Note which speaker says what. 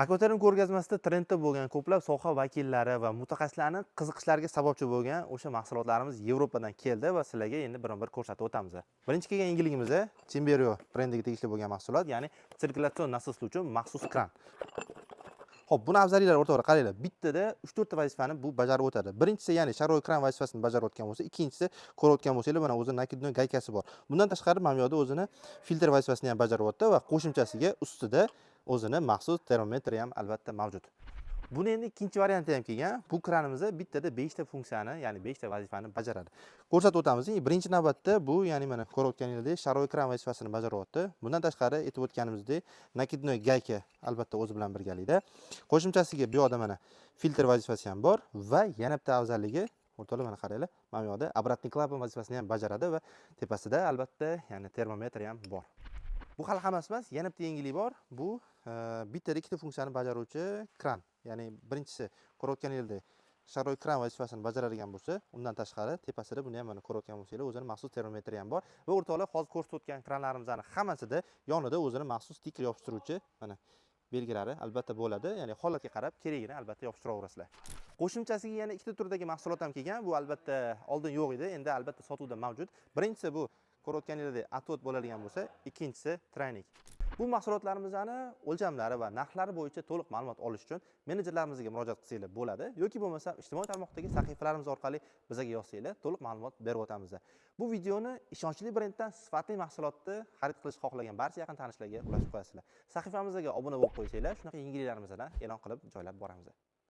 Speaker 1: Akoterm ko'rgazmasida trendda bo'lgan, ko'plab soha vakillari va mutaxassislarning qiziqishlariga sababchi bo'lgan o'sha mahsulotlarimiz Yevropadan keldi va sizlarga endi birma-bir ko'rsatib o'tamiz. Birinchi kelgan yangiligimiz Cimberio brendiga tegishli bo'lgan mahsulot, ya'ni sirkulyatsion nasoslar uchun maxsus kran. Xo'p, buni afzalliklari, o'rtoqlar, qaranglar. Bittada 3-4 ta vazifani bu bajarib o'tadi. Birinchisi, ya'ni шаровой kran vazifasini bajarib o'tgan bo'lsa, ikkinchisi, ko'rayotgan bo'lsanglar, mana o'zini накидной гайка si bor. Bundan tashqari mana bu yoqda o'zini filtr vazifasini ham bajarib o'tdi va qo'shimchasiga ustida o'zini maxsus termometri ham albatta mavjud. Buni endi ikkinchi varianti ham kelgan. Bu kranimizda bittada 5 ta funksiyani, ya'ni 5 ta vazifani bajaradi. Ko'rsatib o'tamiz. Birinchi navbatda bu, ya'ni mana ko'rayotganingizdek, шаровой kran vazifasini bajaryapti. Bundan tashqari, aytib o'tganimizdek, накидной гайка albatta o'zi bilan birgalikda. Qo'shimchasiga bu yoqda mana filtr vazifasi ham bor va yana bitta afzalligi, o'rtoqlar, mana qaranglar, mana bu yoqda обратный клапан vazifasini ham bajaradi va tepasida albatta, ya'ni termometr ham bor. Bu hali hammasi emas, yana bitta yangilik bor. Bu bittada ikkita funksiyani bajaruvchi kran. Ya'ni birinchisi, ko'rayotganingizdek, шаровой kran vazifasini bajaradigan bo'lsa, undan tashqari tepasida buni ham mana ko'rayotgan bo'lsanglar, o'zini maxsus termometri ham bor. Va o'rtoqlar, hozir ko'rsatib o'tgan kranlarimizni hammasida yonida o'zini maxsus stiker yopishtiruvchi mana belgilari albatta bo'ladi. Ya'ni holatga qarab keragini albatta yopishtiraverasizlar. Qo'shimchasiga yana ikkita turdagi mahsulot ham kelgan. Bu albatta oldin yo'q edi, endi albatta sotuvda mavjud. Birinchisi bu ko'rayotganingizdek отвод bo'ladigan bo'lsa, ikkinchisi тройник. Bu mahsulotlarimizni o'lchamlari va narxlari bo'yicha to'liq ma'lumot olish uchun menejerlarimizga murojaat qilsanglar bo'ladi yoki bo'lmasam ijtimoiy tarmoqdagi sahifalarimiz orqali bizga yozsanglar, to'liq ma'lumot berib o'tamiz. Bu videoni ishonchli brenddan sifatli mahsulotni xarid qilishni xohlagan barcha yaqin tanishlarga ulashib qo'yasizlar. Sahifamizga obuna bo'lib qo'ysanglar, shunaqa yangiliklarimizni e'lon qilib joylab boramiz.